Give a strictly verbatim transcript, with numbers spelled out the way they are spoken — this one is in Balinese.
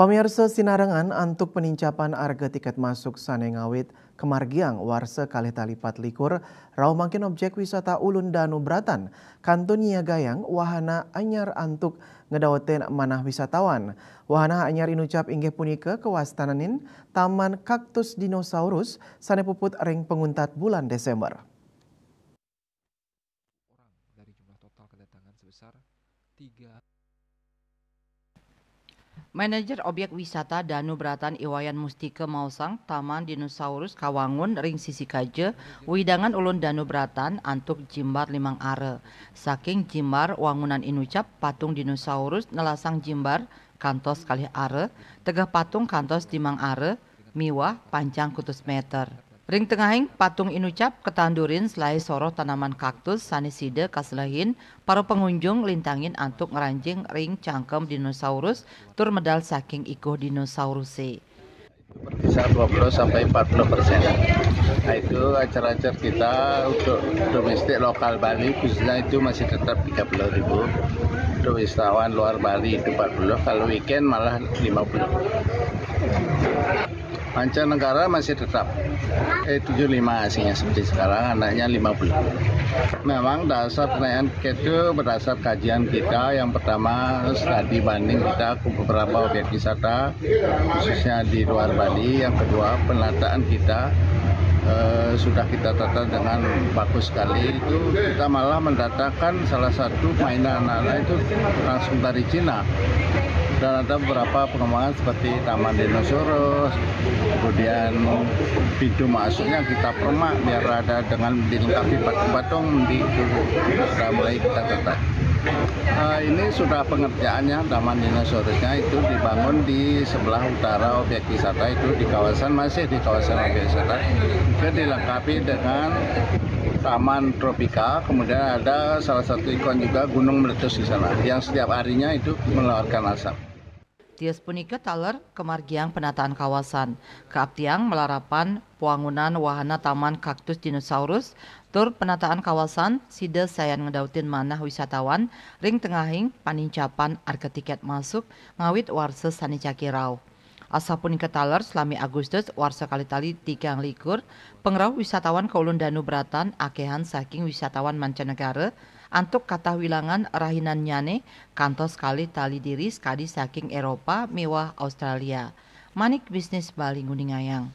Pamirsa, sinarengan antuk penincapan arga tiket masuk sane ngawit kemargiang warsa kalih tali pat likur, rauh mangkin objek wisata Ulun Danu Bratan kantun nyiagayang wahana anyar antuk ngedaotin manah wisatawan. Wahana anyar inucap inggih punika kawastananin Taman Kaktus Dinosaurus sane puput ring panguntat bulan Desember. Orang dari jumlah total kedatangan sebesar tiga. Manajer objek wisata Danu Bratan Iwayan Mustika maosang Taman Dinosaurus kawangun ring sisi kaja wewidangan Ulun Danu Bratan antuk jimbar limang ara. Saking jimbar wangunan inucap patung dinosaurus nelasang jimbar kantos kalih ara, tegeh patung kantos limang ara, miwah panjang kutus meter. Ring tengahing patung inucap katandurin selae soroh tanaman kaktus sane sida kaselehin para pangunjung lintangin antuk ngranjing ring cangkem dinosaurus tur medal saking ikuh dinosauruse. Berkisar dua puluh sampai empat puluh persen. Nah, itu acar-acar kita untuk domestik lokal Bali khususnya itu masih tetap tiga puluh ribu. Untuk wisatawan luar Bali itu empat puluh, kalau weekend malah lima puluh. Mancanegara masih tetap eh tujuh lima aslinya seperti sekarang, anaknya lima puluh. Memang dasar kenaikan tiket itu berdasar kajian kita, yang pertama studi banding kita ke beberapa objek wisata khususnya di luar Bali. Yang kedua, penataan kita eh, sudah kita tata dengan bagus sekali. Itu kita malah mendatangkan salah satu mainan anak-anak itu langsung dari Cina. Dan ada beberapa pengembangan seperti Taman Dinosaurus, kemudian pintu masuknya kita permak biar ada dengan dilengkapi patung-patung di itu sudah mulai kita tata. Uh, ini sudah pengerjaannya, Taman Dinosaurusnya itu dibangun di sebelah utara objek wisata, itu di kawasan, masih di kawasan objek wisata, juga dilengkapi dengan taman tropika, kemudian ada salah satu ikon juga gunung meletus di sana yang setiap harinya itu mengeluarkan asap. Tiis punika taler kamargiang penataan kawasan. Kaaptiang malarapan pawangunan wahana Taman Kaktus Dinosaurus tur penataan kawasan sida sayan ngedautin manah wisatawan ring tengahing panincapan arga tiket masuk ngawit warsa sane jagi rauh. Asapunika taler, salami Agustus warsa kalih tali tigang likur, pangrauh wisatawan ka Ulun Danu Bratan akehan saking wisatawan mancanegara antuk katah wilangan rahinannyane kantos kalih tali diri sakadi saking Eropa miwah Australia. Manik Bisnis Bali nguningayang.